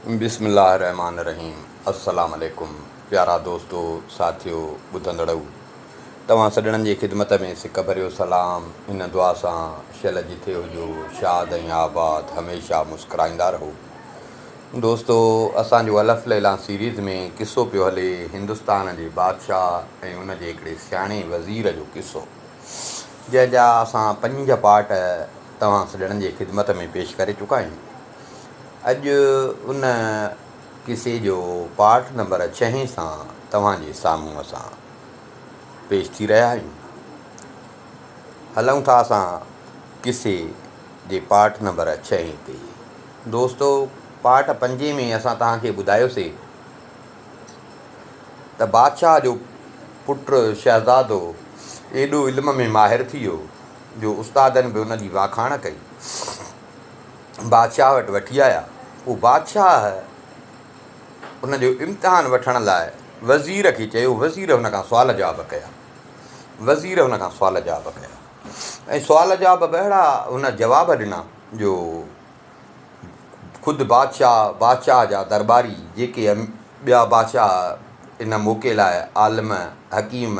بسم الله الرحمٰن الرحيم السلام عليڪم پيارا دوستو ساٿيو ٻڌندڙؤ توهان سڄڻن جي خدمت ۾ سڪ ڀريو سلام ان دعا سان شل جٿي هجو شاد ۽ آباد هميشه مسڪرائيندا رهو دوستو اسان جو الف ليليٰ سيريز ۾ قصو پيو هلي هندستان جي بادشاهه ۽ ان جي هڪڙي سياڻي وزير جو قصو جنهن جا اسان پنج پارٽ توهان سڄڻن جي خدمت ۾ پيش ڪري چڪا آهيون. اڄ ان قصي جو پارٽ نمبر ڇهين سان توهان جي سامهون اسان پيش ٿي رهيا آهيون. هلون ٿا اسان قصي جي پارٽ نمبر ڇهين تي. دوستو پارٽ پنجين ۾ اسان توهان کي ٻڌايوسي ته بادشاهه جو پٽ شهزادو ايڏو علم ۾ ماهر ٿي ويو جو استادن به ان جي واکاڻ ڪئي. بادشاهه وٽ وٺي آيا. پوء بادشاهه ان جو امتحان وٺڻ لاء وزير کي چيو. وزير هن کان سوال جواب ڪيا. وزير هن کان سوال جواب ڪيا ۽ سوال جواب به اهڙا هن جواب ڏنا جو خود بادشاهه، بادشاهه جا درٻاري جيڪي ٻيا بادشاهه ان موقعي لاء عالم، حڪيم،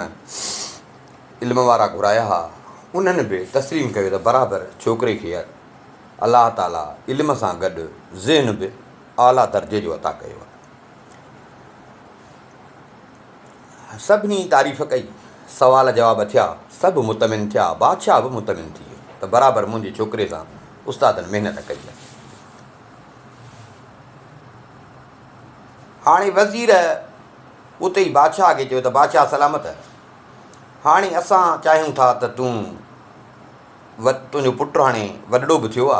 علم وارا گهرايا ها، انهن به تسليم ڪيو ته برابر ڇوڪري کي الله تعاليٰ علم سان گڏ ذهن به اعليٰ درجي جو عطا ڪيو آهي. سڀني تعريف ڪئي، سوال جواب ٿيا، سڀ مطمئن ٿيا، بادشاهه به مطمئن ٿي ويو ته برابر منهنجي ڇوڪري سان استادن محنت ڪئي آهي. هاڻي وزير اتي ئي بادشاهه کي چيو ته بادشاهه سلامت! هاڻي اسان چاهيون ٿا ته تون تنهنجو پٽ هاڻي وڏڙو به ٿيو آ،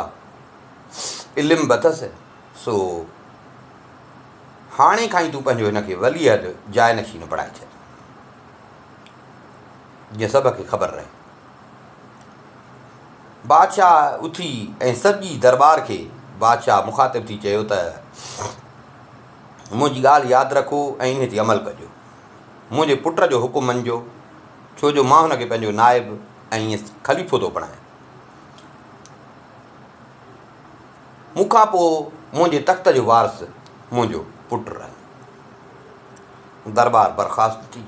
علم به اٿس، سو هاڻي کان ئي تون پنهنجو هن کي ولي عهد جاء نشين بڻائي ڇڏ، جيئن سڀ کي خبر رهي. بادشاهه اٿي ۽ سڄي درٻار کي بادشاهه مخاطب ٿي چيو ته منهنجي ڳالهه ياد رکو ۽ انهي تي عمل ڪجو. منهنجي پٽ جو حڪم مڃجو، ڇو جو مان هن کي پنهنجو نائب ۽ خليفو ٿو بڻايان. مون کان پوء منهنجي تخت جو وارث منهنجو پٽ رهندو. درٻار برخاست ٿي.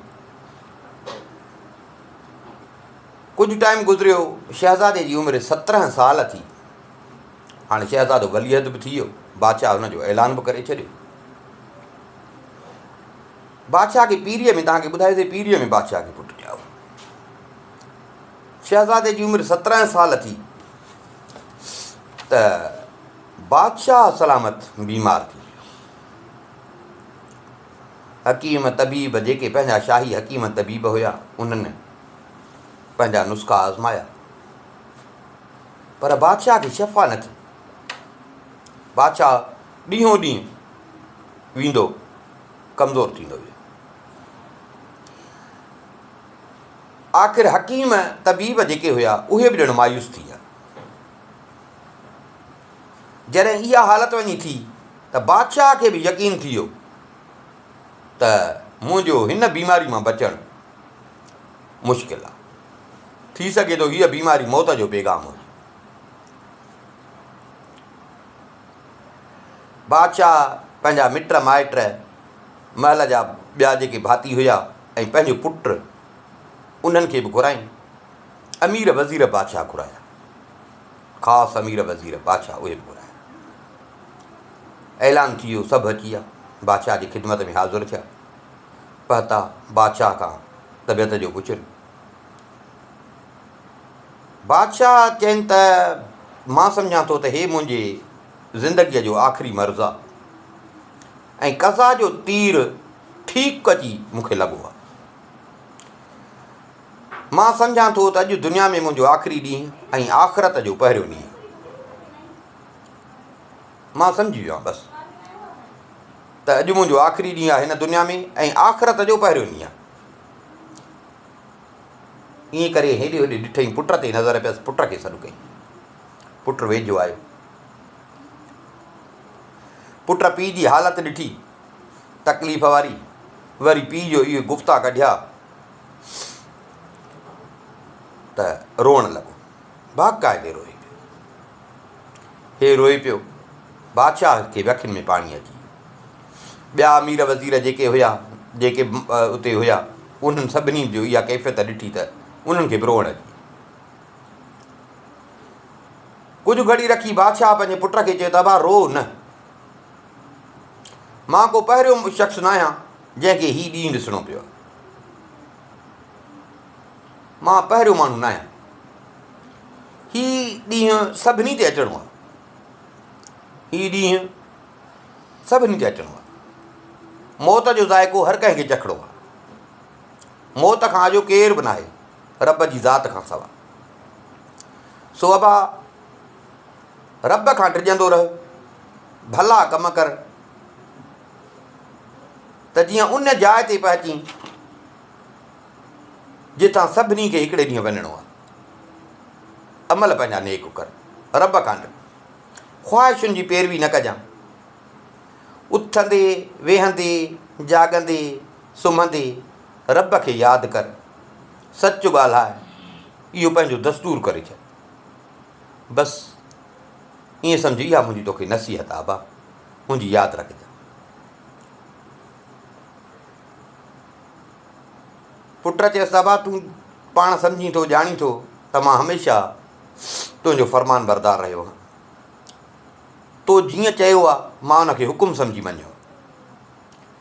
ڪجهه ٽائيم گذريو، شهزادي جي عمر 17 سال ٿي. هاڻي شهزادو ولي عهد به ٿي ويو. بادشاهه هن جو اعلان به ڪري ڇڏيو. بادشاهه کي پيريء ۾ توهان کي ٻڌايوسين پيريء ۾ بادشاهه کي پٽ ڄائو. شهزادي جي عمر 17 سال ٿي ته بادشاهه سلامت بيمار ٿي ويو. حڪيم طبيب جيڪي پنهنجا شاهي حڪيم طبيب هيا انهن پنهنجا نسخا آزمايا پر بادشاهه کي شفا نه ٿي. بادشاهه ڏينهون ڏينهن ويندو ڪمزور ٿيندو ويو. آخر حڪيم طبيب جيڪي هيا اهي به ڄڻ مايوس ٿي ويا. جڏهن اها حالت وڃي ٿي ته بادشاهه کي به يقين ٿي ويو ته منهنجو هن بيماري مان بچڻ مشڪل آهي. ٿي سگهي ٿو هيء بيماري موت جو پيغام هجي. بادشاهه پنهنجا مٽ مائٽ، محل جا ٻيا جيڪي ڀاتي هيا ۽ پنهنجو پٽ انهن کي به گهرايائين. امير وزير بادشاهه گهرايا. خاص امير وزير بادشاهه اهي به گهرايا. اعلان ٿي ويو، سڀ اچي ويا، بادشاهه جي خدمت ۾ حاضر ٿيا. پهتا، بادشاهه کان طبيعت جو پڇين. بادشاهه چين ته مان سمجهان ٿو ته هي منهنجي زندگيء جو آخري مرض آ ۽ قضا جو تير ٺيڪ اچي مون کي لڳو آ. مان سمجهان ٿو ته اڄ دنيا ۾ منهنجو آخري ڏينهن ۽ آخرت جو پهريون ڏينهن آ. مان سمجهي ويو آهيان بس ته اڄ منهنجو آخري ڏينهن آ هن دنيا ۾ ۽ آخرت جو پهريون ڏينهن آ. ائين ڪري هيڏي هوڏي ڏٺئين، پٽ تي نظر پيس، پٽ کي سڏ ڪيائين. پٽ ويجهو آيو. پٽ پيء جي حالت ڏٺي، تڪليف واري، وري پيء جو اهي گفتا ڪڍيا ته روئڻ لڳو. باقاعدي روئي پيو. هي روئي پيو، بادشاهه کي به اکين ۾ پاڻي اچي ويو. ٻيا امير وزير جيڪي هيا، جيڪي اتي هيا، انهن سڀني جو اها ڪيفيت ڏٺي ته انهن کي به روئڻ اچي ويو. ڪجهه گهڙي رکي بادشاهه پنهنجي پٽ کي چيو ته ابا روء نه. مان ڪو پهريون شخص ناهيان جنهن کي هي ڏينهن ڏسڻو پيو آهي. مان پهريون ماڻهو ناهيان. هي ڏينهن سڀني تي اچڻو آهي. هي ڏينهن سڀني تي اچڻو آهي. موت جو ذائقو هر ڪنهن کي چکڻو آهي. موت کان آجو ڪير به ناهي، رب جي ذات کان سوا. سو ابا رب کان ڊڄندو رهه، ڀلا ڪم ڪر ته جيئن ان جاء تي پهچين جتان سڀني کي هڪڙي ڏينهن وڃڻو آهي. عمل پنهنجا نيڪ ڪر، رب کان ڊڄ. خواهشن جي پيروي نه ڪجان. اٿندي، ويهندي، جاڳندي، سمهندي رب کي ياد ڪر. سچ ڳالهاء، اهو پنهنجو دستور ڪري ڇڏ. بس ائين سمجهه اها منهنجي توکي نصيحت آ ابا، منهنجي ياد رکجان. پٽ چيس ته ابا تون پاڻ سمجهين ٿو، ڄاڻين ٿو ته مان هميشه تنهنجو فرمانبردار رهيو آهيان. تو جيئن چيو آهي، مان ان کي حڪم سمجهي مڃيو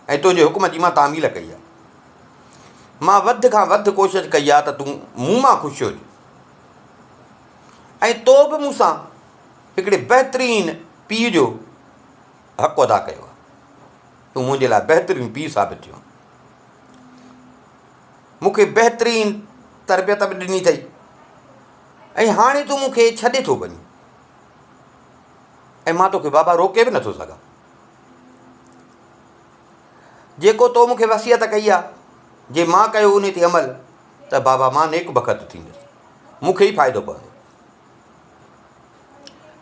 آهي ۽ تنهنجي حڪم جي مان تعميل ڪئي آهي. مان وڌ کان وڌ ڪوشش ڪئي آهي ته تون مون مان خوش هج ۽ تو به مون سان هڪڙي بهترين پيء جو حق ادا ڪيو آهي. تون منهنجي لاء بهترين پيء ثابت ٿيو آهين. مون کي بهترين تربيت به ڏني اٿئي ۽ هاڻي تون مون کي ڇڏي ٿو وڃين ۽ مان توکي بابا روڪي به نٿو سگهان. جيڪو تو مون کي وصيت ڪئي آ، جي مان ڪيو انهي تي عمل ته بابا مان نيڪ بخت ٿيندس، مون کي ئي فائدو پوندو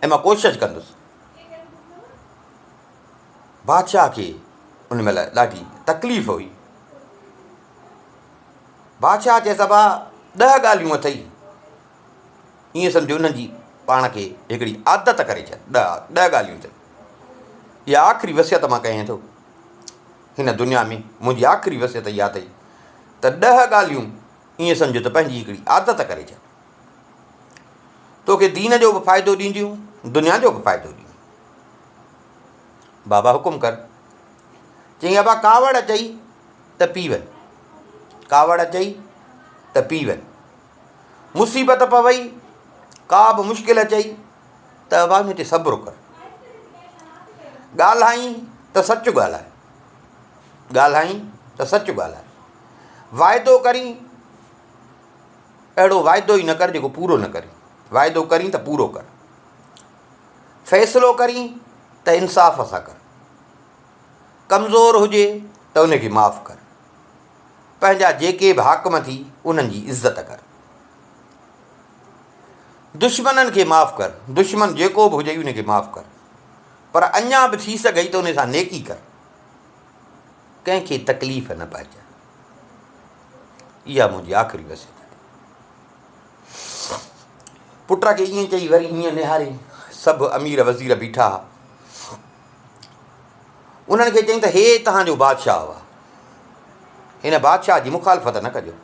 ۽ مان ڪوشش ڪندس. بادشاهه کي ان مهل ڏاڍي تڪليف هئي. بادشاهه چيس ابا ڏهه ڳالهيون اٿئي، ائين سمجهه انهن جي پاڻ کي هڪڙي عادت ڪري ڇڏ. ڏهه ڳالهيون اٿئي، اها آخري وصيت مان ڪيان ٿو هن دنيا ۾ منهنجي آخري وصيت اها اٿئي ته ڏهه ڳالهيون ائين سمجهه ته پنهنجي هڪڙي عادت ڪري ڇڏ. توکي دين جو به فائدو ڏينديون، دنيا جو به فائدو ڏينديون. بابا حڪم ڪر. چيائين ابا ڪاوڙ اچئي ته پي وڃ. ڪاوڙ اچئي ته پي وڃ. مصيبت پوئي، ڪا به مشڪل اچئي ته ابا ان تي صبر ڪر. ڳالهائين ته سچ ڳالهاء. ڳالهائين ته سچ ڳالهاء. واعدو ڪرين اهڙو واعدو ئي نه ڪر جيڪو پورو نه ڪرين. واعدو ڪرين ته پورو ڪر. فيصلو ڪرين ته انصاف سان ڪر. ڪمزور هجي ته ان کي معاف ڪر. پنهنجا جيڪي به حاڪم ٿي انهن جي عزت ڪر. دشمنن کي معاف ڪر. دشمن جيڪو به هجئي ان کي معاف ڪر. پر اڃا به ٿي سگهئي ته ان سان نيڪي ڪر. ڪنهن کي تڪليف نه پهچاء. اها منهنجي آخري وصيت آهي. پٽ کي ائين چئي وري هيئن نهاري سڀ امير وزير بيٺا ها. انهن کي چيائين ته هي توهان جو بادشاهه آهي. هن بادشاهه جي مخالفت نه ڪجو.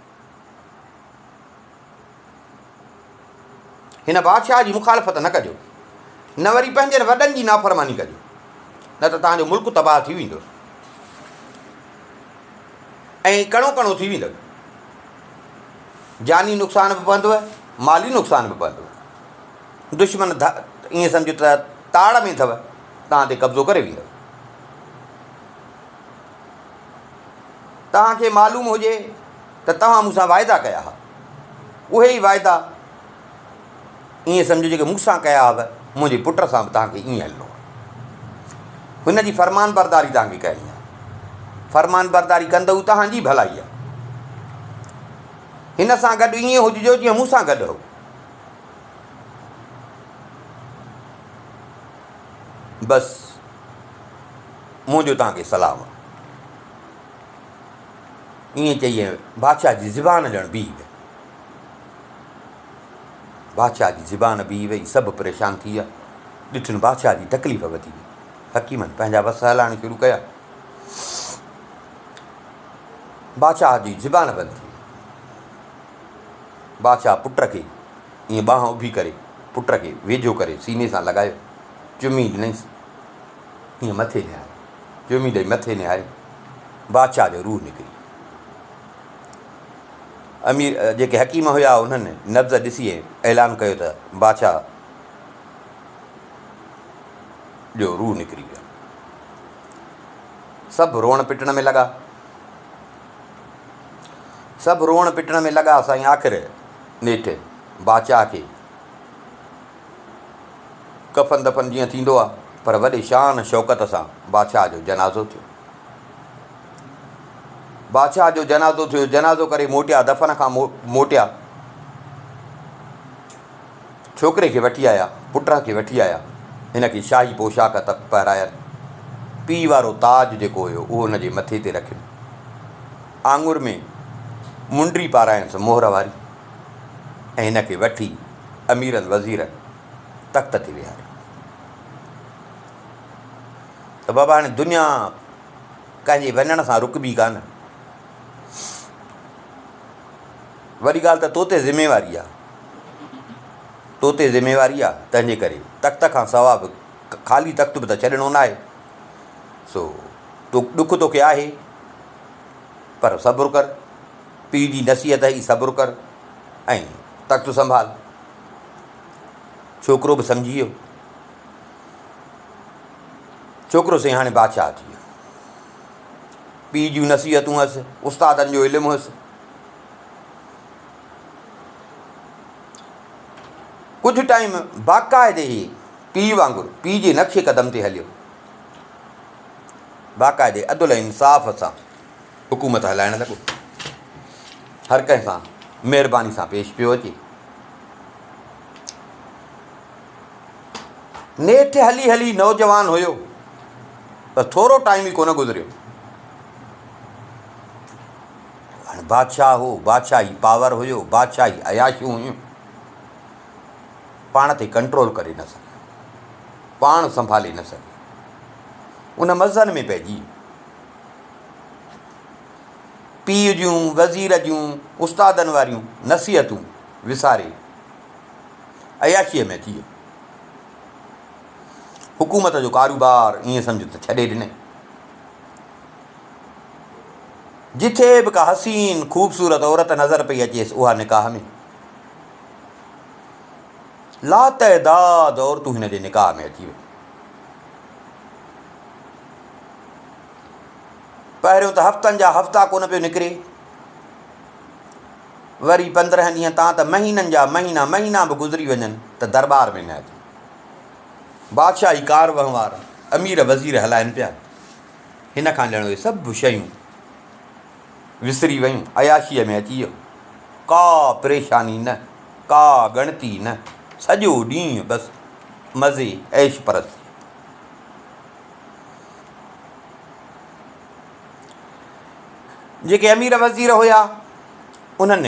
هن بادشاهه جي مخالفت نه ڪجو. نه وري پنهنجن وڏن جي نافرماني ڪجو. نه ته توهان جو ملڪ تباهه ٿي ويندو ۽ ڪڻو ڪڻو ٿي ويندو. جاني نقصان به پوندو، مالي نقصان به پوندو. دشمن ائين سمجهو ته تاڙ ۾ اٿو، توهان تي قبضو ڪري ويندو. توهان کي معلوم هجي ته توهان مون سان واعدا ڪيا ها، اهي ئي واعدا ائين سمجهو جيڪي مون سان ڪيا هئو، منهنجي پٽ سان به توهان کي ائين هلڻو آهي. هن جي فرمانبرداري توهان کي ڪرڻي آهي. فرمانبرداري ڪندؤ توهان جي ڀلائي آهي. هن سان گڏ ائين هججو جيئن مون سان گڏ هئو. بس منهنجو توهان کي سلام آهي. ائين چئي ۽ بادشاهه جي زبان ڄڻ بيهي وئي. بادشاهه جي زبان بيهي وئي، سڀ پريشان ٿي ويا. ڏٺن بادشاهه جي تڪليف وڌي وئي. حڪيمن پنهنجا وس هلائڻ شروع ڪيا. بادشاهه جي زبان بند ٿي وئي. بادشاهه پٽ کي ائين ٻانهن اڀي ڪري، پٽ کي ويجهو ڪري سيني سان لڳايو، چمي ڏنائينس، ائين مٿي نهاريو، چمي ڏئي مٿي نهاريو، بادشاهه جو روح نڪري ويو. امير جيڪي حڪيم هيا انهن نبض ڏسي اعلان ڪيو ته بادشاهه جو روح نڪري ويو. سڀ روئڻ پٽڻ ۾ لڳا. سڀ روئڻ پٽڻ ۾ لڳا سائين آخر نيٺ بادشاهه کي ڪفن دفن جيئن ٿيندو آ پر وڏي شان شوڪت سان بادشاهه جو جنازو ٿيو. بادشاهه جو جنازو ٿيو، جنازو ڪري موٽيا، دفن کان موٽيا، ڇوڪري کي وٺي آيا، پٽ کي وٺي آيا، هن کي شاهي پوشاڪ پهراين، پيء وارو تاج جيڪو هيو اهو هن جي مٿي تي رکين، آڱر ۾ منڊي پاراينس مهر واري ۽ هن کي وٺي اميرن وزيرن تخت تي ويهاريو. ته بابا هاڻي دنيا ڪنهن جي وڃڻ سان رڪبي ڪانه. وڏي ڳالهه ته تو تي ذميواري آ. تو تي ذميواري آ، تنهن جي ڪري تخت کان سوا به خالي تخت به ته ڇڏڻو ناهي. سو تو ڏک توکي آهي پر صبر ڪر. پيء جي نصيحت هئي صبر ڪر ۽ تخت سنڀال. ڇوڪرو به سمجهي ويو. ڇوڪرو سائين هاڻي بادشاهه ٿي ويو. پيء جون نصيحتون هئس، استادن جو علم هئس. ڪجهه ٽائيم باقاعدي هي پيء وانگر پيء جي نقش قدم تي هليو. باقاعدي عدل ۽ انصاف سان حڪومت هلائڻ لڳو. هر ڪنهن سان مهرباني سان پيش پيو اچي. نيٺ هلي هلي نوجوان هيو پر ٿورو ٽائيم ئي ڪونه گذريو. هاڻي بادشاهه هو، بادشاهي پاور هيو، بادشاهي عياشيون هيون. پاڻ تي ڪنٽرول ڪري نه سگهيو. پاڻ سنڀالي نه سگهيو. ان مزن ۾ پئجي ويو. پيء جون، وزير جون، استادن واريون نصيحتون وساري عياشيء ۾ اچي ويو. حڪومت جو ڪاروبار ائين سمجهه ته ڇڏي ڏنائين. جٿي به ڪا حسين خوبصورت عورت نظر پئي اچيس اها نڪاح ۾. لاتعداد عورتون هن جي نڪاح ۾ اچي ويون. پهريون ته هفتن جا هفتا ڪونه پيو نڪري. وري 15 ڏينهن تان ته مهينن جا مهينا مهينا به گذري وڃن ته درٻار ۾ نه اچي. بادشاهي ڪار وهنوار امير وزير هلائن پيا. هن کان ڄڻ اهي سڀ شيون وسري ويون. عياشيء ۾ اچي ويو. ڪا پريشاني نه، ڪا ڳڻتي نه، سڄو ڏينهن بس مزي عيش پرستي. جيڪي امير وزير هيا انهن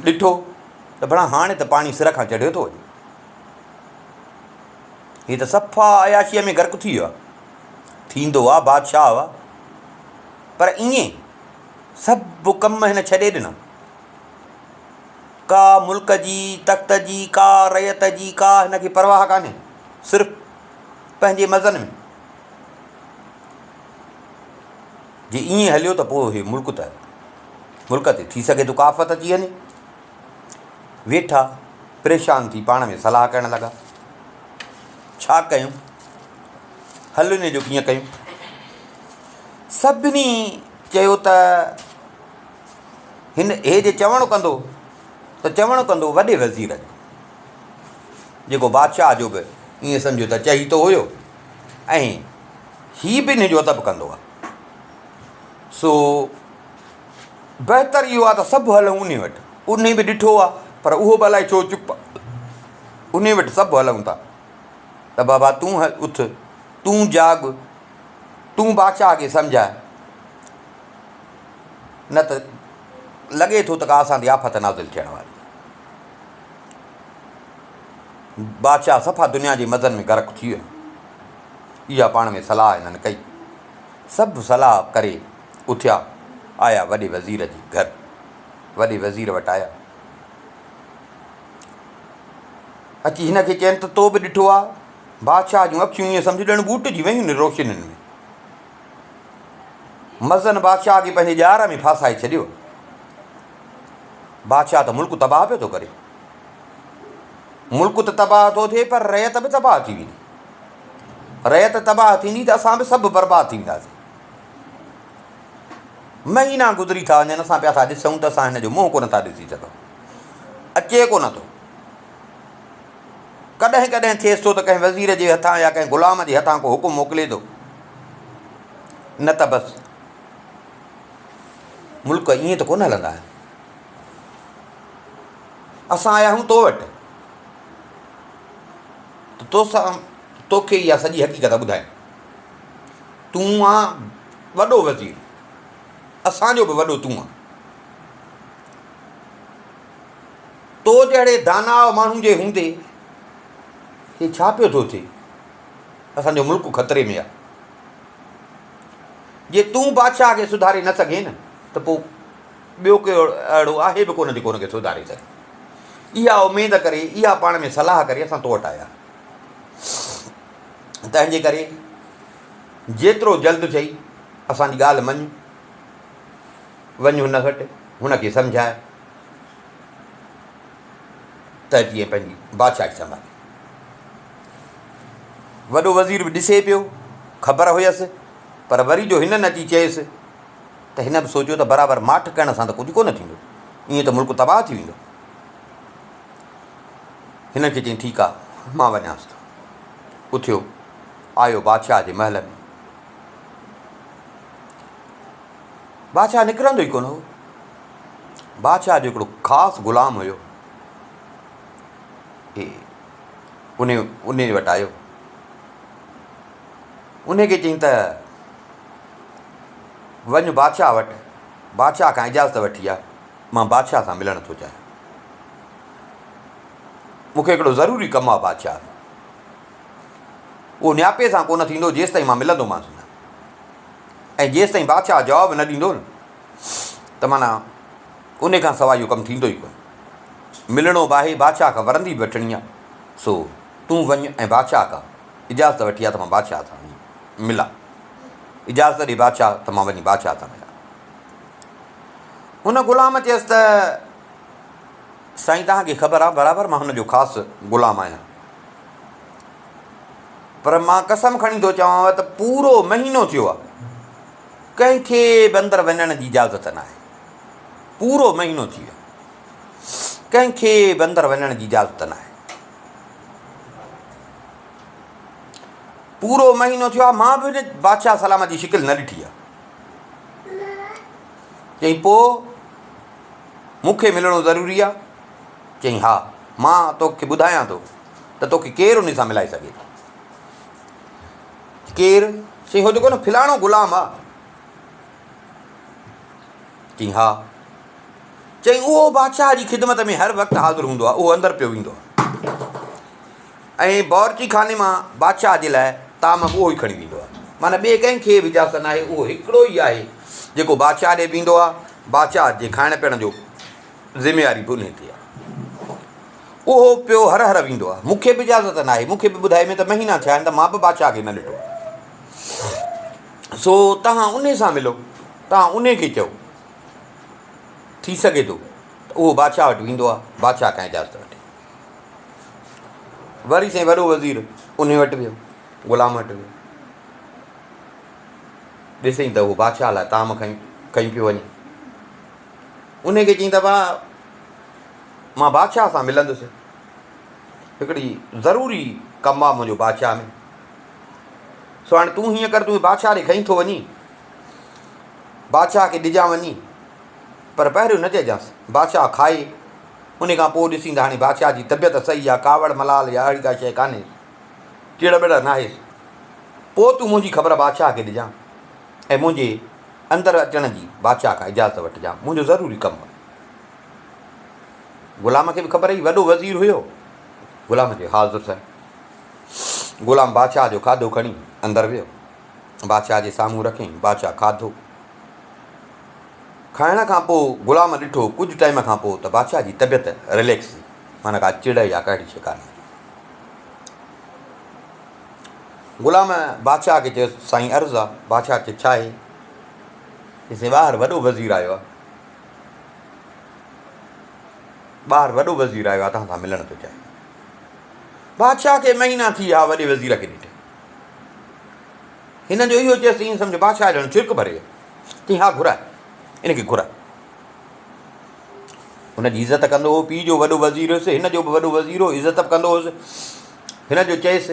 ڏٺو ته ڀلا هاڻي ته پاڻي سر کان چڙهيو ٿو وڃي. هي ته صفا عياشيء ۾ غرق ٿي ويو آهي. ٿيندو آ بادشاهه آ پر ائين سڀ ڪم هن ڇڏي ڏنا. ڪا ملڪ جي، تخت جي، ڪا رعيت جي ڪا هن کي پرواهه ڪانهي. صرف پنهنجي مزن ۾. جي ائين هليو ته پوء هي ملڪ ته ملڪ تي ٿي سگهي ٿو ڪا آفت اچي وڃي. ويٺا پريشان ٿي پاڻ ۾ صلاح ڪرڻ لڳا. ڇا ڪيون؟ حل ان جو ڪيئن ڪيون؟ سڀني چيو ته هن هي جي چوڻ ڪندو ته چوڻ ڪندو وڏي وزير جو، جيڪو بادشاهه جو به ائين سمجهو ته چهيتو هيو ۽ هي به ان جو ادب ڪندو آهي. سو بهتر اهو آهي ته سڀ هلون انهي وٽ. انهي به ڏٺو آهي پر اهو به الائي ڇو چپ آهي. انهي وٽ سڀ هلون ٿا ته بابا تون اٿ، تون جاڳ، تون بادشاهه کي سمجهاء، نه ته لڳي ٿو ته ڪا اسان تي آفت نازل ٿيڻ واري آهي. بادشاهه صفا دنيا جي مزن ۾ غرق ٿي ويو. اها پاڻ ۾ صلاح هنن ڪئي. سڀ صلاح ڪري اٿيا. آيا وڏي وزير جي گهر. وڏي وزير وٽ آيا. اچي هن کي چين ته تو به ڏٺو آ، بادشاهه جون اکيون ائين سمجهه ڄڻ ٻوٽجي ويون آهن روشنين ۾. مزن بادشاهه کي پنهنجي ڄار ۾ ڦاسائي ڇڏيو. بادشاهه ته ملڪ تباهه پيو ٿو ڪري. ملڪ ته تباهه ٿو ٿئي پر رعيت به تباهه ٿي ويندي. رعيت تباهه ٿيندي ته اسان به سڀ برباد ٿي وينداسين. مهينا گذري ٿا وڃن اسان پيا ٿا ڏسون ته اسان هن جو منهن ڪونه ٿا ڏسي سگهون. اچي ڪونه ٿو. ڪڏهن ڪڏهن ٿئيس ٿو ته ڪنهن وزير جي هٿان يا ڪنهن غلام جي هٿان ڪو حڪم موڪلي ٿو، نه ته بس ملڪ ائين ته ڪونه هلندا آهن. اسان آيا آهيون تو وٽ ته توسان توکي اها سڄي حقيقت ٻڌايون. تون آن وڏو وزير، اسان جو به وڏو تون آن. تو جهڙي داناء ماڻهو جي هوندي هي ڇا پيو ٿو ٿئي؟ اسان جو ملڪ خطري ۾ آهي. جي تون بادشاهه کي سڌاري نه سگهين نه ته پوء ٻيو ڪو اهڙو آهي به ڪونه جيڪو هن کي سڌاري سگهي. اها اميد ڪري، اها پاڻ ۾ صلاح ڪري اسان تو وٽ آيا. تنهن جي ڪري جيترو جلد ٿئي اسان جي ڳالهه مڃ، وڃ هن وٽ، هن کي سمجهاء. ته جيئن پنهنجي بادشاهي سنڀالي. وڏو وزير به ڏسي پيو، خبر هيس، پر وري جو هنن اچي چيس ته هن به سوچيو ته برابر ماٺ ڪرڻ سان ته ڪجهه ڪونه ٿيندو، ائين ته ملڪ تباهه ٿي ويندو. هنن کي چيائين ٺيڪ آ، مان وڃانس ٿو. اٿيو، آيو بادشاهه جي محل ۾. بادشاهه نڪرندو ئي ڪونه هو. بادشاهه جو هڪڙو خاص غلام هيو. انهي انهي وٽ آيو. انهي کي چيائين ته وڃ بادشاهه وٽ، بادشاهه کان اجازت وٺي آ، مان بادشاهه سان ملڻ ٿو چاهيان. مون کي هڪڙو ضروري ڪم آ بادشاهه سان. اهو نياپي سان ڪونه ٿيندو جيستائين مان ملندومانس نه. ۽ جيستائين بادشاهه جواب نه ڏيندو نه ته معنيٰ ان کان سواء اهو ڪم ٿيندو ئي ڪونه. ملڻو به آهي، بادشاهه کان ورندي به وٺڻي آهي، سو تون وڃ ۽ بادشاهه کان اجازت وٺي آ ته مان بادشاهه سان وڃي ملان. اجازت ڏي بادشاهه ته مان وڃي بادشاهه سان ملان. هن غلام چيس ته سائين توهان کي خبر آهي برابر مان هن جو خاص غلام آهيان. پر مان قسم کڻي ٿو چوانو ته پورو مهينو ٿيو آهي ڪنهن کي به اندر وڃڻ جي اجازت ناهي. پورو مهينو ٿي ويو ڪنهن کي به اندر وڃڻ جي اجازت ناهي. پورو مهينو ٿيو آهي مان به هن بادشاهه سلامت جي شڪل نه ڏٺي آهي. چيائين پوء مون کي ملڻو ضروري آهي؟ چيائين ها مان توکي ٻڌايان ٿو ته توکي ڪير ان سان ملائي سگهي ٿو؟ ڪير؟ چيائين هو جيڪو نه فلاڻو غلام آ. چيائين ها. چيائين اهو بادشاهه جي خدمت ۾ هر وقت حاضر هوندو آ، اهو اندر پيو ويندو آ ۽ باورچي خاني مان بادشاهه جي لاء طعام به اهو ئي کڻي ويندو آ. معنيٰ ٻئي ڪنهن کي به اجازت ناهي، اهو هڪڙو ئي آهي جيڪو بادشاهه ڏي ويندو آ، بادشاهه جي کائڻ پيئڻ جو ذميواري به انهي تي آ. اهو پيو هر هر ويندو آهي. مون کي به اجازت ناهي. مون کي به ٻڌائي ۾ ته مهينا ٿيا آهن ته مان به بادشاهه کي نه ڏٺو آهي. سو توهان انهي سان ملو. توهان انهي کي چئو. ٿي سگهي ٿو ته اهو بادشاهه وٽ ويندو آهي. بادشاهه کان اجازت وٺي. وري سائين وڏو وزير انهي وٽ ويو. غلام وٽ ويو. ڏسئين ته اهو بادشاهه لاء طعام کڻي پيو وڃي. انهي کي چيائين ته ڀاء مان بادشاهه سان ملندس. هڪڙي ضروري ڪم آ منهنجو بادشاهه ۾. سو هاڻي تون هيئن ڪر تون بادشاهه ڏي کئين ٿو وڃين. بادشاهه کي ڏجان وڃي. پر پهريون نه چئجانس. بادشاهه کائي. ان کان پوء ڏسين ته هاڻي بادشاهه جي طبيعت صحيح آ، ڪاوڙ ملال يا اهڙي ڪا شيء ڪانهيس. چڙ ٻڙ ناهيس. پوء تون منهنجي خبر بادشاهه کي ڏجان ۽ منهنجي اندر اچڻ جي بادشاهه کان اجازت وٺجان. منهنجو ضروري ڪم آ. غلام کي به خبر هئي، وڏو وزير هيو. غلام چيو، حاضر سائين. غلام بادشاهه جو کاڌو کڻي اندر ويو. بادشاهه جي سامهون رکيائين. بادشاهه کاڌو. کائڻ کان پوء غلام ڏٺو ڪجهه ٽائيم کان پوء ته بادشاهه جي طبيعت رليڪس ٿي معنيٰ ڪا چڙ يا ڪا اهڙي شيء ڪانه هئي. غلام بادشاهه کي چيس سائين عرض آ، بادشاهه چيس ڇا آهي؟ چيس ٻاهر وڏو وزير آيو آ، ٻاهر وڏو وزير آيو آ توهان سان ملڻ ٿو چاهي. بادشاهه کي مهينا ٿي ويا وڏي وزير کي ڏٺي. هن جو اهو چيس ته ائين سمجهه بادشاهه ڄڻ ڇرڪ ڀري ويو. چيائين ها گهراء، ان کي گهراء. هن جي عزت ڪندو هو، پيء جو وڏو وزير هيس، هن جو به وڏو وزير هو، عزت به ڪندو هوس. هن جو چيس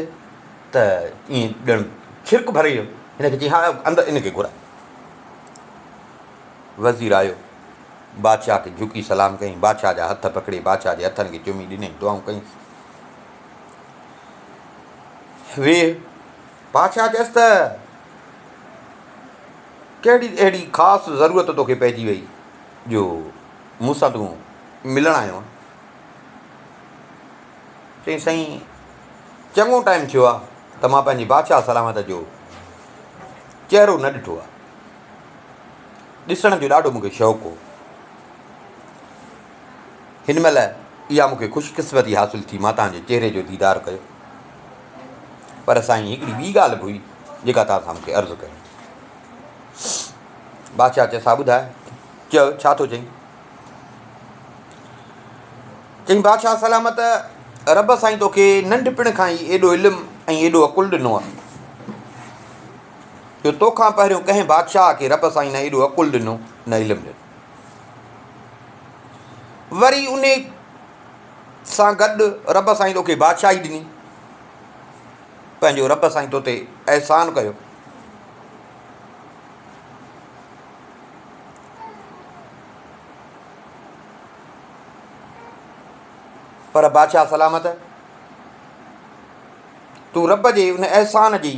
ته ائين ڄڻ ڇرڪ ڀري ويو. هن کي چيائين ها اندر ان کي گهراء. وزير آيو، بادشاهه کي جهڪي سلام ڪيائين، بادشاهه جا هٿ پڪڙي بادشاهه جي هٿن کي چمي ڏنائين، دعائون ڪيائينس. ويهه. بادشاهه چيس ته ڪهڙي اهڙي خاص ضرورت توکي پئجي وئي جو مون سان تون ملڻ آيو آهين؟ چيائين سائين چڱو ٽائيم ٿيو آهي ته مان پنهنجي بادشاهه سلامت جو چهرو نه ڏٺو آهي. ڏسڻ جو ڏاڍو مون کي شوق هو. هن مهل اها مون کي خوش قسمتي حاصل ٿي مان توهان جي چهري جو ديدار ڪيو. پر سائين هڪڙي ٻي ڳالهه به هئي جيڪا توهان سان مون کي عرض ڪرڻي. بادشاهه چيس ها ٻڌاء. چيو ڇا ٿو چئين؟ چيائين بادشاهه سلامت رب سائين توکي ننڍپڻ کان ئي ايڏو علم ۽ ايڏو عقل ڏنو آهي جو توکان پهريون ڪنهن بادشاهه کي رب سائين نه ايڏو عقل ڏنو نه علم ڏنو. وري انهي سان گڏ رب سائين توکي بادشاهي ڏني. پنهنجو رب سائين تو تي احسان ڪيو. پر بادشاهه سلامت تون رب جي ان احسان جي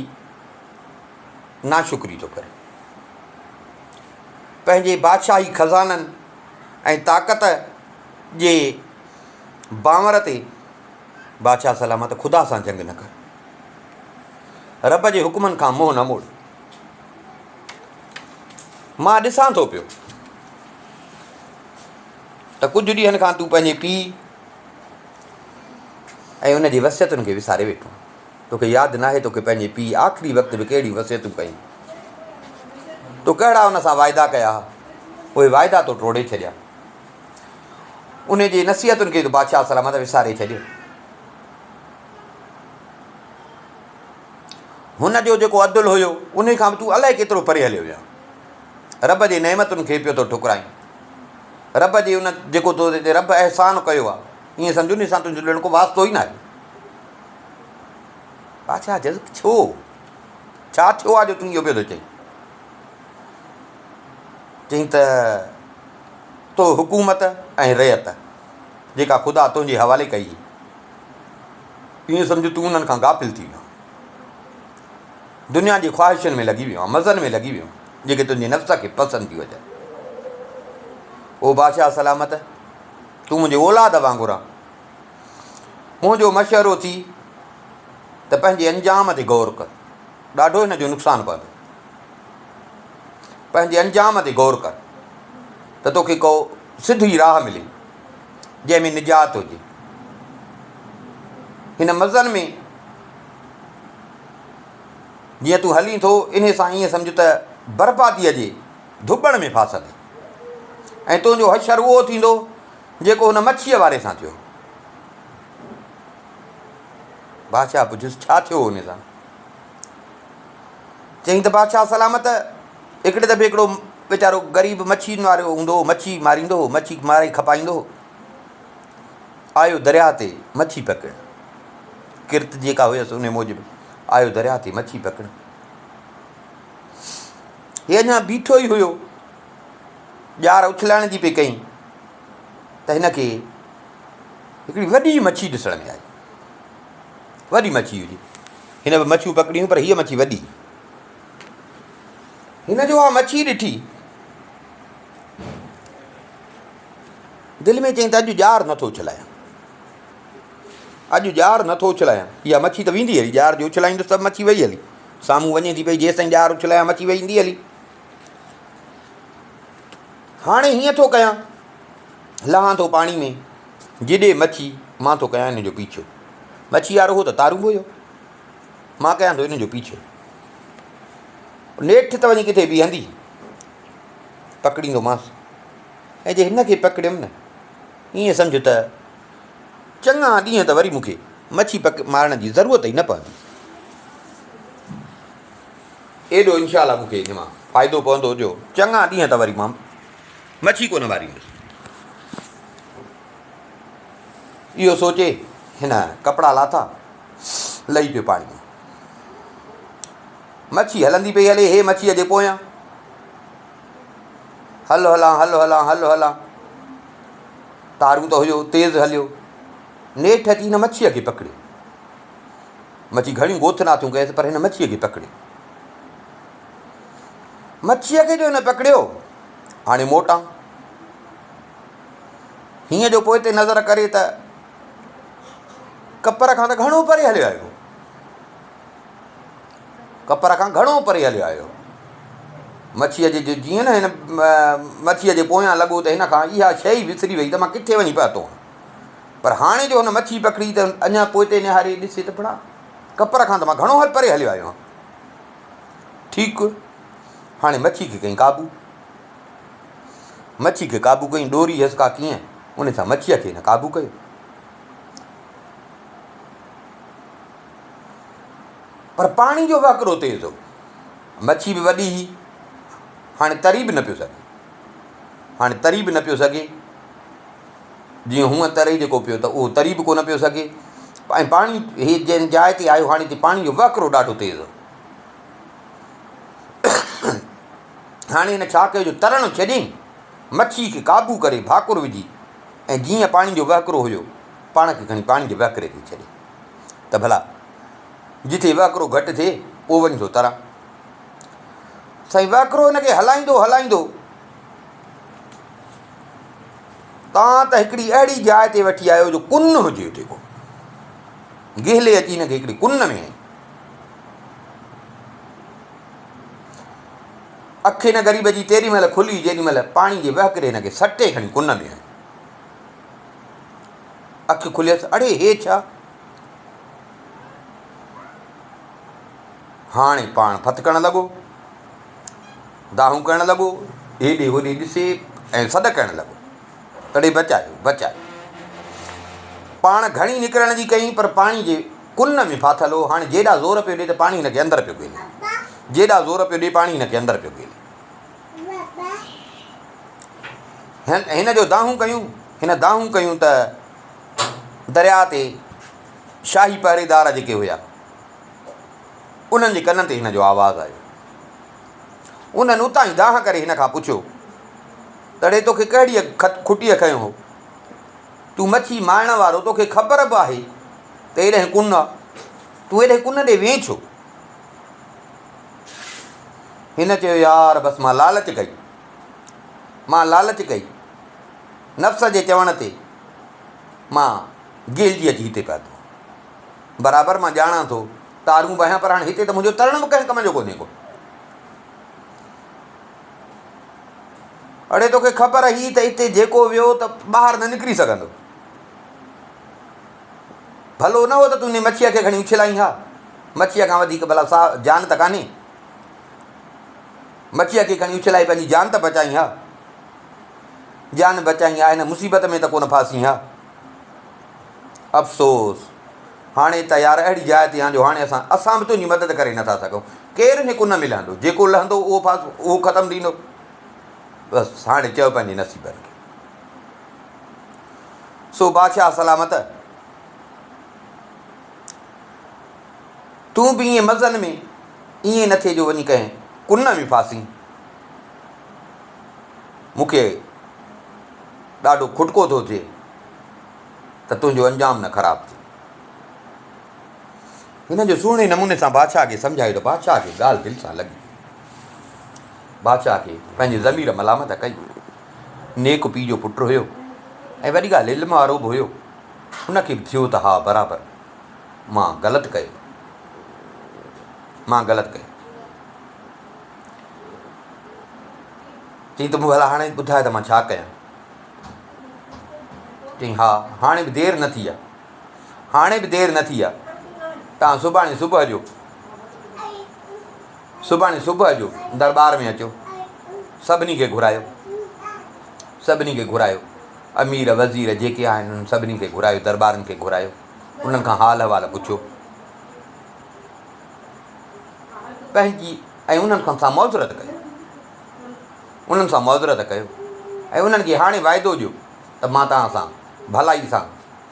ناشڪري ٿو ڪرين. پنهنجي بادشاهي خزانن ۽ طاقت جي بانور تي بادشاهه سلامت خدا سان جنگ نه ڪر. رب جي حڪمن کان منهن نه موڙ. مان ڏسان ٿو پيو ته ڪجهه ڏينهن کان تون پنهنجي پيء ۽ ان جي وصيتن کي وساري ويٺو آهين. توکي ياد ناهي توکي پنهنجي پيء آخري وقت به ڪهڙيون وصيتون ڪيون. تو ڪهڙا ان سان واعدا ڪيا ها. اهي واعدا تو ٽوڙي ڇڏيا. ان جي نصيحتن کي تو بادشاهه سلامت وساري ڇڏيو. هن جو جيڪو عدل هيو ان کان به تون الائي ڪيترو پري هليو ويو آهين. رب جي نعمتن کي پيو ٿو ٺڪرائين. رب جي ان جيڪو تو تي رب احسان ڪيو آهي ائين سمجهه ان سان تنهنجو ڄڻ ڪو واسطو ئي ناهي. بادشاهه چيس ڇو؟ ڇا ٿيو آهي جو تون اهو پيو ٿو چئين؟ چيائين ته تو حڪومت ۽ رعيت جيڪا خدا تنهنجي حوالي ڪئي هئي ائين سمجهه تون انهن کان غافل ٿي ويو آهين. دنيا جي خواهشن ۾ لڳي ويو آهين، مزن ۾ لڳي ويو آهين، جيڪي تنهنجي نفس کي پسند ٿيون اچن. او بادشاهه سلامت، تون منهنجي اولاد وانگر آهين. منهنجو مشورو ٿي ته پنهنجي انجام تي غور ڪر، ڏاڍو هن جو نقصان پوندو. پنهنجي انجام تي غور ڪر ته توکي ڪو سڌي راهه ملي، جنهن ۾ نجات هجي. هن مزن ۾ جيئن تون هلين ٿو، انهي سان ائين سمجهه ته برباديء جي ڌٻڻ ۾ ڦاسندين ۽ تنهنجو حشر اهو ٿيندو، جيڪو هن مڇيء واري سان ٿيو. بادشاهه پڇيس، ڇا ٿيو هن سان؟ چيائين ته بادشاهه سلامت، هڪڙي دفعي هڪڙو ويچارو غريب مڇين وارو هوندو هو، مڇي ماريندو هو، مڇي ماري کپائيندو هو. آيو درياهه تي مڇي پڪڙڻ. ڪرت جيڪا هيس ان موجب آيو درياهه تي مڇي پڪڙڻ. هي اڃا بيٺو ئي هيو، ڄار اڇلائڻ جي پئي ڪئي ته هن کي هڪڙي وڏي مڇي ڏسڻ ۾ آئي. وڏي مڇي هجي. هن به مڇيون پڪڙيون پر هيء مڇي وڏي. هن جو اها مڇي ڏٺي دل ۾ چيائين ته اڄ ڄار نٿو اڇلايان. اڄ ڄار نٿو اڇلايان. اها مڇي ته ويندي هلي، ڄار جو اڇلائيندس ته مڇي وئي هلي. سامهون وڃي ٿي پئي، جيستائين ڄار اڇلايان مڇي ويندي هلي. هاڻي هيئن ٿو ڪيان، لهان ٿو پاڻي ۾، جيڏي مڇي، مان ٿو ڪيان ان جو پيڇو. مڇي وارو هو ته تارون به هيو. مان ڪيان ٿو ان جو پيڇو. نيٺ ته وڃي ڪٿي بيهندي، پڪڙيندومانس. ۽ جي هن کي پڪڙيم نه، ائين سمجهه ته چڱا ڏينهن ته وري مون کي مڇي پڪ مارڻ جي ضرورت ئي نه پوندي. ايڏو انشاء الله مون کي ان مان فائدو پوندو جو چڱا ڏينهن ته وري مان مڇي ڪونه ماريندس. اهو سوچي هن ڪپڙا لاٿا، لهي پيو پاڻي ۾. مڇي هلندي پئي هلي، هي مڇيء جي پويان. هل هلان، هل هلان، هل هلان. تارون ته هيو، تيز هليو. نيٺ اچي هن مڇيء کي پڪڙيو. مڇي گهڻيون گوٿناٿيون ڪيس پر هن مڇيء کي پڪڙيو. مڇيء کي جو هن پڪڙيو، هاڻي موٽان. هيئن جو پوئتي نظر ڪري ته ڪپر کان ته گهڻو پري هليو آيو. ڪپر کان گهڻو پري هليو آيو. مڇيء جي جيئن نه هن مڇيء جي پويان لڳو ته هن کان اها شيء ئي وسري وئي ته مان ڪٿي وڃي پهتو آهيان. پر هاڻي جو هن مڇي پڪڙي ته اڃا پوئتي نهاري ڏسي ته ڀلا ڪپر کان ته مان گهڻو پري هليو آيو آهيان. ٺيڪ هاڻي مڇي کي ڪئين قابو. مڇي کي قابو ڪئين، ڏوري هيس ڪا ڪيئن، ان سان مڇيء کي هن قابو ڪيو. پر پاڻي جو وهڪرو تيز هو. مڇي به وڏي هئي. هاڻي تري به نه پيو سگهي. هاڻي تري به نه پيو سگهي. جيئن هونء تري جيڪو پيو ته اهو تري به ڪونه پيو سگهي ۽ پاڻي هي جنهن جاء تي آيو هاڻي هتي پاڻي جو وهڪرو ڏاڍو تيز هو. هاڻي هن ڇا ڪيو جو ترڻ ڇڏيائين، مڇي کي قابو ڪري ڀاڪر وجهي ۽ جيئن پاڻي جو وهڪرو هيو پاڻ کي کڻي پاڻي جي وهڪري تي ڇڏي ته ڀلا جتي وهڪرو گهٽ ٿئي پوء وڃي ٿو تران. سائين وهڪرو هن کي هلائيندو هلائيندو تان ته هڪڙي اهڙي جاء تي وٺي آيو جو ڪن هجي اتي ڪو. گهلي اچي هن کي هڪڙي ڪن ۾ هنئي. اک هن غريب جي تيڏي مهل کلي جيڏي مهل پاڻي جي وهڪري هن کي سٽي کڻي ڪن ۾ هنيو. اک کليس، اڙي هي ڇا؟ هاڻي پاڻ ڦٿڪڻ لڳو، دانهون ڪرڻ لڳو، هيڏي هوڏي ڏسي ۽ سڏ ڪرڻ لڳو، اڙي بچايو، بچايو. پاڻ گهڻي نڪرڻ جي ڪيائين پر پاڻي جي ڪن ۾ ڦاٿل هو، هاڻي جيڏا زور پيو ڏي ته پاڻي هن کي اندر پيو گهلي. جيڏا زور پيو ڏي پاڻي هن کي اندر پيو گهلي. هن جو دانهون ڪيون، هن دانهون ڪيون ته درياء تي شاهي پهريدار جيڪي هيا، انهن جي ڪنن تي هن جو آواز آيو. انهن اتان ئي دانهن ڪري هن کان پڇيو ته اڙي توکي ڪهڙيء کٽيء کنيو هو؟ تون مڇي مارڻ وارو توکي خبر به آهي ته هيڏانهن ڪن آ، تون هيڏانهن ڪن ڏي وئين ڇو؟ هن چيو يار بس مان لالچ ڪئي، مان لالچ ڪئي، نفس جي چوڻ تي مان گهلجي اچي هتي پهتو آهيان. برابر مان ڄاڻان ٿو تارون به آهيان پر هاڻي هتي ته منهنجو ترڻ به ڪنهن ڪم جو ڪونهي ڪو. اڙي توکي خبر هئي ته هتي جيڪو ويو ته ٻاهر نه نڪري سگهندو. ڀلو نه هو ته تون ان مڇيء کي کڻي اڇلائين ها. مڇيء کان وڌيڪ ڀلا سا جان ته ڪانهي. مڇيء کي کڻي اڇلائي پنهنجي جان ته بچائين ها. جان بچائين ها هن مصيبت ۾ ته ڪونه ڦاسين ها. افسوس! هاڻي ته يار اهڙي جاء تي آهيان جو هاڻي اسان اسان به تنهنجي مدد ڪري نٿا سگهون. ڪير هن ڪن ۾ لهندو؟ جيڪو لهندو اهو ڦاس اهو ختم ٿيندو. بس هاڻي چئو پنهنجي نصيبن کي. سو بادشاهه سلامت! تون به ائين مزن ۾ ائين نه ٿئي جو وڃي ڪنهن ڪن ۾ ڦاسين. مون کي ڏاڍو کٽڪو ٿو ٿئي ته تنهنجو انجام نه خراب ٿئي. هن جو سهڻي نموني سان بادشاهه کي سمجهايو ته بادشاهه کي ڳالهه دل سان لڳي. بادشاهه کي پنهنجي ضمير ملامت ڪئي. نيڪ پيء جو پٽ هيو ۽ وڏي ڳالهه علم وارو به هيو. هن کي به ٿيو ته ها برابر مان غلط ڪيو. مان غلط ڪيو. چيائين ته ڀلا هاڻي ٻڌاء ته مان ڇا ڪيان؟ چيائين ها هاڻي به دير نه ٿي آهي. هاڻي به دير نه ٿي آهي. توهان سڀاڻي صبح جو سڀاڻي صبح جو درٻار ۾ اچو. سڀني کي گهرايو. سڀني کي گهرايو. امير وزير جيڪي آهن انهن سڀني کي گهرايو درٻارن کي گهرايو. انهن کان حال احوال پڇو. پنهنجي ۽ انهن کان سان معذرت ڪيو. انهن سان معذرت ڪيو ۽ انهن کي هاڻي واعدو ڏيو ته مان توهان سان ڀلائي سان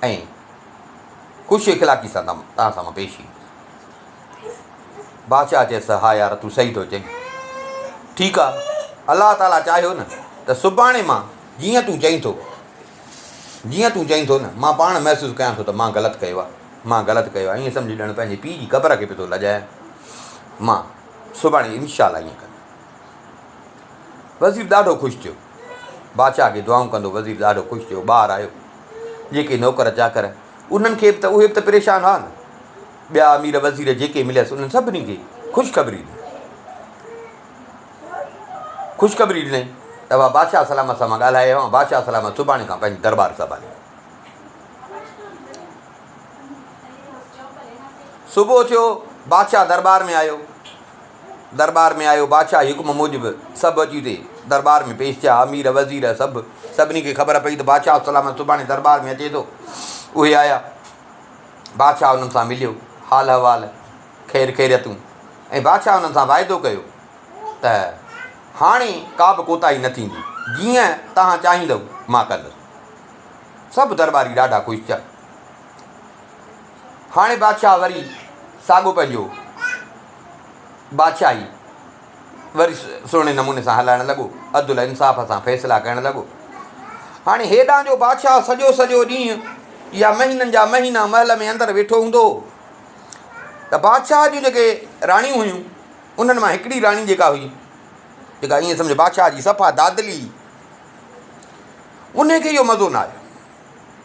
۽ خوش اخلاقي سان توهان سان مان پيش ايندس. بادشاهه چيس ته ها يار تون صحيح ٿو چئين. ٺيڪ آ الله تعاليٰ چاهيو نه ته سڀاڻي مان جيئن تون چئين ٿو جيئن تون چئين ٿو نه مان پاڻ محسوس ڪيان ٿو ته مان غلط ڪيو آ مان غلط ڪيو آ ائين سمجهه ڄڻ پنهنجي پيء جي قبر کي پيو ٿو لڄايان مان سڀاڻي انشاء الله ائين ڪندس. وزير ڏاڍو خوش ٿيو. بادشاهه کي دعائون ڪندو وزير ڏاڍو خوش ٿيو ٻاهر آيو. جيڪي نوڪر چاڪر انهن کي به ته اهي به ته پريشان هئا نه. ٻيا امير وزير جيڪي مليس انهن سڀني کي خوشخبري ڏني. خوشخبري ڏنائين ته بابا بادشاهه سلامت سان مان ڳالهائي آيو آهيان بادشاهه سلامت سڀاڻي کان پنهنجي درٻار سنڀالي. صبح ٿيو بادشاهه درٻار ۾ آيو. درٻار ۾ آيو. بادشاهه جي حڪم موجب سڀ اچي اتي درٻار ۾ پيش ٿيا. امير، وزير سڀ، سڀني کي خبر پئي ته بادشاهه سلامت سڀاڻي درٻار ۾ اچي ٿو. اهي آيا. بادشاهه انهن سان مليو. حال احوال، خير خيريتون ۽ بادشاهه انهن سان واعدو ڪيو ته هاڻي ڪا به ڪوتاهي نه ٿيندي. جيئن توهان چاهيندؤ مان ڪندس. سڀ درٻاري ڏاڍا خوش ٿيا. هاڻي بادشاهه وري ساڳو پنهنجو بادشاهي وري سهڻي نموني سان هلائڻ لڳو، عدل انصاف سان فيصلا ڪرڻ لڳو. هاڻي هيڏانهن جو بادشاهه سڄو سڄو ڏينهن يا مهينن جا مهينا محل ۾ اندر ويٺو هوندو هو ته بادشاهه جون جيڪي راڻيون هيون انهن مان هڪڙي راڻي جيڪا هئي جيڪا ائين سمجهه بادشاهه جي صفا دادلي هئي انهي کي اهو مزو نه آيو.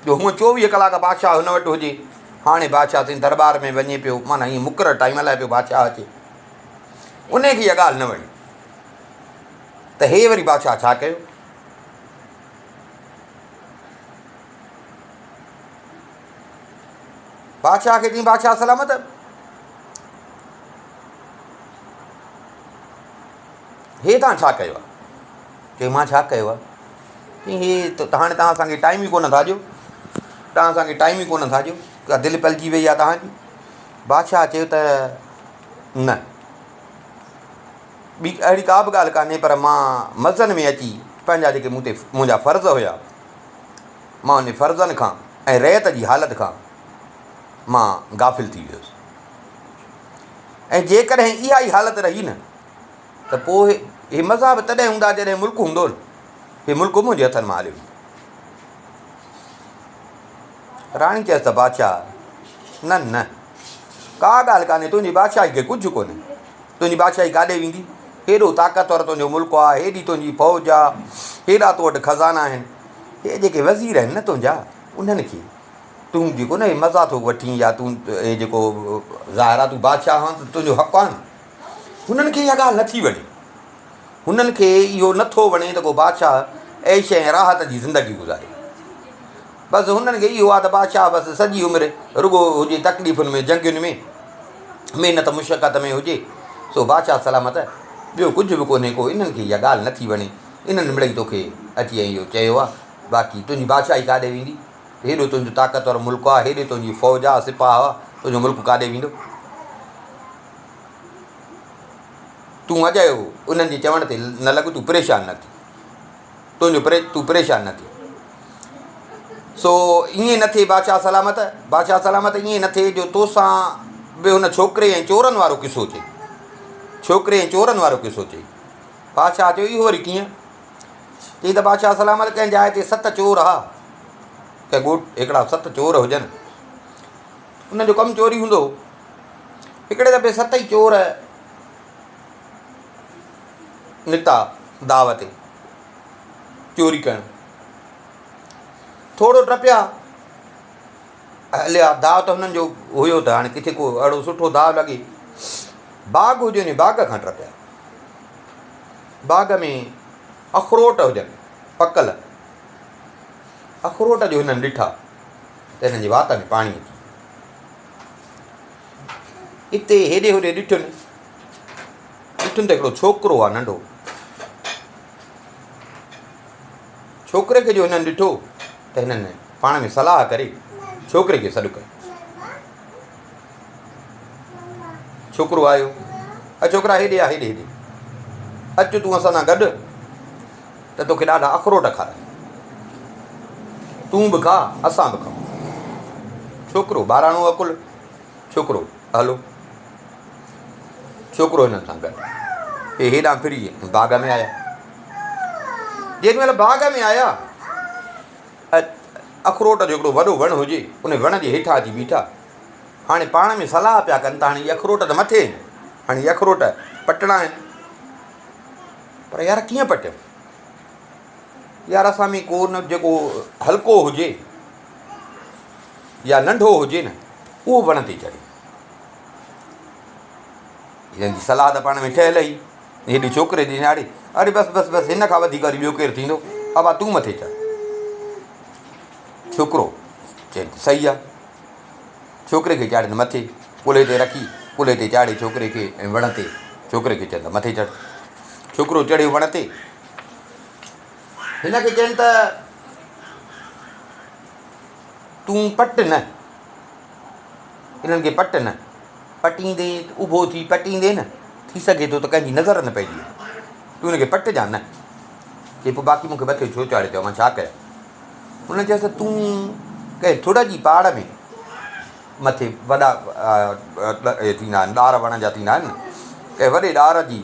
جو هونء 24 ڪلاڪ بادشاهه هن وٽ هجي. هاڻي بادشاهه سائين درٻار ۾ وڃي پيو، معنيٰ ائين مقرر ٽائيم لاء پيو بادشاهه اچي. انهيء کي اها ڳالهه نه وڻي ته هي وري بادشاهه ڇا ڪيو؟ بادشاهه کي چيائين بادشاهه سلامت! هي توهان ڇا ڪيو آهي؟ چيائين مان ڇا ڪيو آهي؟ چيائين هي ته هاڻي توهان اسان کي ٽائيم ئي ڪونه ٿا ڏيو، توهان اسان کي ٽائيم ئي ڪونه ٿا ڏيو، ڪا دل پلجي وئي آهي توهان جي؟ بادشاهه چيو ته نه ٻي اهڙي ڪا به ڳالهه ڪانهي پر مان مزن ۾ اچي پنهنجا جيڪي مون تي منهنجا فرض هيا مان ان فرضن کان ۽ رعيت جي حالت کان مان غافل ٿي ويس ۽ جيڪڏهن اها ئي حالت رهي نه ته پوء هي مزا به تڏهن هوندا جڏهن ملڪ هوندو نه. هي ملڪ منهنجي هٿن مان هليو ويندو. راڻي چيس ته بادشاهه نه نه ڪا ڳالهه ڪانهي تنهنجي بادشاهي کي ڪجهه ڪونهي. تنهنجي بادشاهي ڪاڏي ويندي؟ هيڏو طاقتور تنهنجو ملڪ آ، هيڏي تنهنجي فوج آ، هيڏا تو وٽ خزانا آهن. هي جيڪي وزير آهن نه تنهنجا انهن کي تون جيڪو نه هي مزا ٿو وٺين يا تون هي جيڪو ظاهر آ تون بادشاهه آن ته تنهنجو حق آ نه. هنن کي اها ڳالهه نٿي وڻي. هنن کي اهو نٿو وڻي ته ڪو بادشاهه عيش ۽ راحت جي زندگي گذاري. بس هنن کي اهو آهي ته بادشاهه بس سڄي عمر رڳو هجي تڪليفن ۾ جنگين ۾ محنت مشقت ۾ هجي. سو بادشاهه سلامت ٻيو ڪجهه به ڪونهي ڪو انهن کي اها ڳالهه نٿي وڻي. انهن مڙئي توکي اچي ۽ اهو چيو آهي. باقي تنهنجي بادشاهي ڪاڏي ويندي؟ هيڏو تنهنجو طاقتور ملڪ آهي، هيڏي تنهنجي فوج آهي، سپاهه آهي، تنهنجو ملڪ ڪاڏي ويندو؟ تون اجايو انهن جي چوڻ تي نه لڳ، تون پريشان نه ٿي. تنهنجو پري تون پريشان نه ٿي. سو ائين نه ٿئي بادشاهه سلامت، بادشاهه سلامت ائين نه ٿئي جو توسان به هن ڇوڪري ۽ چورن وارو قصو ٿئي. ڇوڪري ۽ چورن وارو قصو ٿئي. بادشاهه چيو اهو وري ڪيئن؟ چئي ته بادشاهه سلامت ڪنهن جاء تي ست چور ها. ڪنهن ڳوٺ هڪڙا ست چور هجن. انهن جو ڪم چوري هوندو هو. هڪڙي دفعي ست ئي چور نڪتا داو تي چوري ڪرڻ. ٿورو ٽپيا هليا داء ته هنن جو هيو ته هاڻي ڪٿي ڪو اهڙو سٺو داء لڳي. باغ هجي ان باغ کان ٽپيا. باغ ۾ اخروٽ هجن پڪل. اخروٽ جو هنن ڏٺا ته هنن جي وات ۾ پاڻي اچي ويو. اتي هيڏي هوڏي ڏٺن، ڏٺن ته هڪڙو ڇوڪرو آ ننڍو. ڇوڪري کي جو هنن ڏٺو ته هنن پاڻ ۾ صلاح ڪري ڇوڪري کي سڏ ڪيو. ڇوڪرو آيو، اي ڇوڪرا هيڏي آ هيڏي هيڏي اچ تون اسان سان گڏ ته توکي ڏاڍا اخروٽ کارايان. تون به کاء اسان به کائون. ڇوڪرو ٻاراڻو عقل، ڇوڪرو هلو. ڇوڪرو هنن سان گڏ. هي هيڏانهن ڦري باغ ۾ آيا. جيڏي مهل باغ ۾ آيا اخروٽ جو هڪڙو وڏو وڻ هجي، ان وڻ جي هيٺان اچي بيٺا. هاڻي پاڻ ۾ صلاح پيا ڪن ته هاڻي هي اخروٽ ته مٿي آهن، هاڻي هي اخروٽ پٽڻا آهن. پر يار ڪيئن پٽيون؟ يار اسان ۾ ڪو نه جيڪو هلڪو هجي يا ننڍو هجي نه اهو وڻ تي چڙهي. هنن جي صلاح ته پاڻ ۾ ٺهيل هئي. هيڏي ڇوڪري جي نياڻي، اڙي بس بس بس هن کان وڌيڪ وري ٻيو ڪير ٿيندو، ابا تون مٿي چڙهه. ڇوڪرو چئي ته صحيح آ. ڇوڪري کي چاڙهين مٿي، ڪلهي تي رکي، ڪلهي تي چاڙهي ڇوڪري کي ۽ وڻ تي ڇوڪري کي چين ته مٿي چڙهه. ڇوڪرو چڙهيو وڻ تي. هن کي چين ته تون پٽ نه، انهن کي پٽ نه، پٽيندين ته اڀو ٿي پٽيندين نه، ٿي سگهي ٿو ته ڪنهن جي نظر نه پئجي وڃي، تون هن کي پٽجان نه. چي پوء باقي مون کي مٿي ڇو چاڙهيو اٿئو، مان ڇا ڪيان؟ هن چيس ته تون ڪنهن ٿڙ جي پاڙ ۾ مٿي وڏا اهي ٿيندا آهن، ڏار وڻ جا ٿيندا آهن نه، ڪنهن وڏي ڏار جي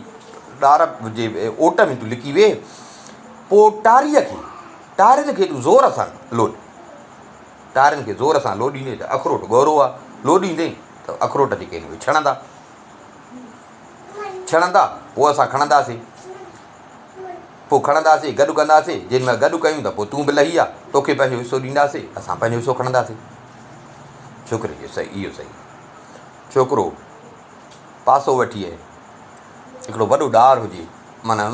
ڏار جي اوٽ ۾ تون لڪي ويهه، پوء ٽاريء کي ٽارين کي تون زور سان لوڏ. ٽارين کي زور سان لوڏيندين ته اخروٽ ڳورو آ، لوڏيندين ته اخروٽ جيڪي آهن اهي ڇڻندا. ڇڻندا، پوء اسان کڻنداسين. پوء کڻنداسين، گڏ ڪنداسين، جيڏي مهل گڏ ڪيون ته پوء تون به لهي آ، توکي پنهنجو حصو ڏينداسين، اسان پنهنجو حصو کڻنداسين. ڇوڪري چيو، صحيح، اهو صحيح. ڇوڪرو پاسو وٺي ۽ هڪڙو وڏو ڏار هجي، معنيٰ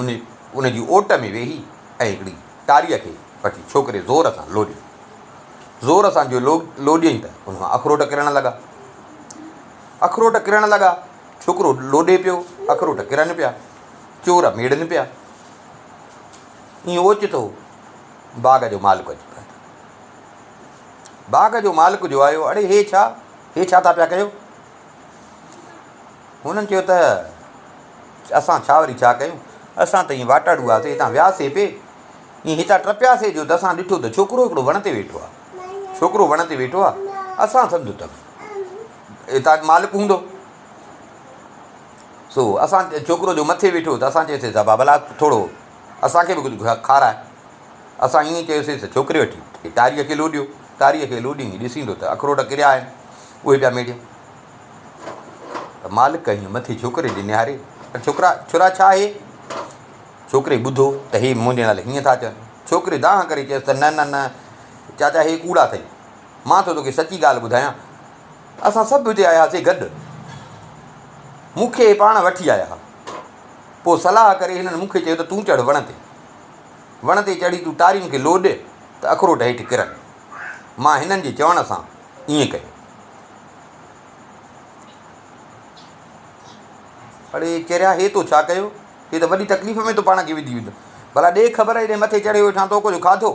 ان جي اوٽ ۾ ويهي ۽ هڪڙي ٽاريء کي وٺي ڇوڪري زور سان لوڏيو. زور سان جو لوڏيائين ته ان مان اخروٽ ڪرڻ لڳا. اخروٽ ڪرڻ لڳا. ڇوڪرو لوڏي پيو، اخروٽ ڪرن پيا. چور ميڙن پيا. ائين اوچتو باغ جو مالڪ اچي پهتو. باغ جو مالڪ جو آيو، اڙي هي ڇا؟ هي ڇا ٿا پيا ڪيو؟ هنن چيو ته اسان ڇا وري ڇا ڪيون؟ اسان ته ائين واٽاڙو هئاسي، هتان وياسي پئي، ائين هتان ٽپياسي جو ته اسان ڏٺو ته ڇوڪرو هڪڙو وڻ تي ويٺو آهي. ڇوڪرو وڻ تي ويٺو آهي. اسان سمجهيو ته هتان مالڪ هوندو. سو اسان ڇوڪرو جو مٿي ويٺو ته اسان چيوسينس ته ابا ڀلا ٿورو اسان کي به ڪجهه کاراء. اسان ائين چيوسينس ته ڇوڪري وٺي ٽاريء کي لوڏيو. ٽاريء کي لوڏيندي ڏسيندو ته اخروٽ ڪريا آهن، اهي پيا ميڙيون. ته مالڪ ائين مٿي ڇوڪري ڏي نهاري ته ڇوڪرا ڇورا ڇا آهي؟ ڇوڪري ٻڌو ته هي منهنجي نالي هيئن ٿا چون. ڇوڪري دانهن ڪري چيس ته نه نه نه چاچا هي ڪوڙا اٿئي. مان ٿو توکي سچي ڳالهه ٻڌايان. اسان سڀ هتي آياسي گڏ. مون کي پاڻ وٺي آيا ها. پوء صلاح ڪري هنن مون کي چيو ته تون چڙهه وڻ تي. وڻ تي چڙهي تون ٽارين کي لوڏ ته اخروٽ هيٺ ڪرن. مان هنن جي چوڻ سان ائين ڪيو. اڙي چريا هي تو ڇا ڪيو؟ هي ته وڏي تڪليف ۾ تو پاڻ کي وجهي وڌو. ڀلا ڏي خبر هيڏي مٿي چڙهيو ويٺان تو ڪجهه کاڌو؟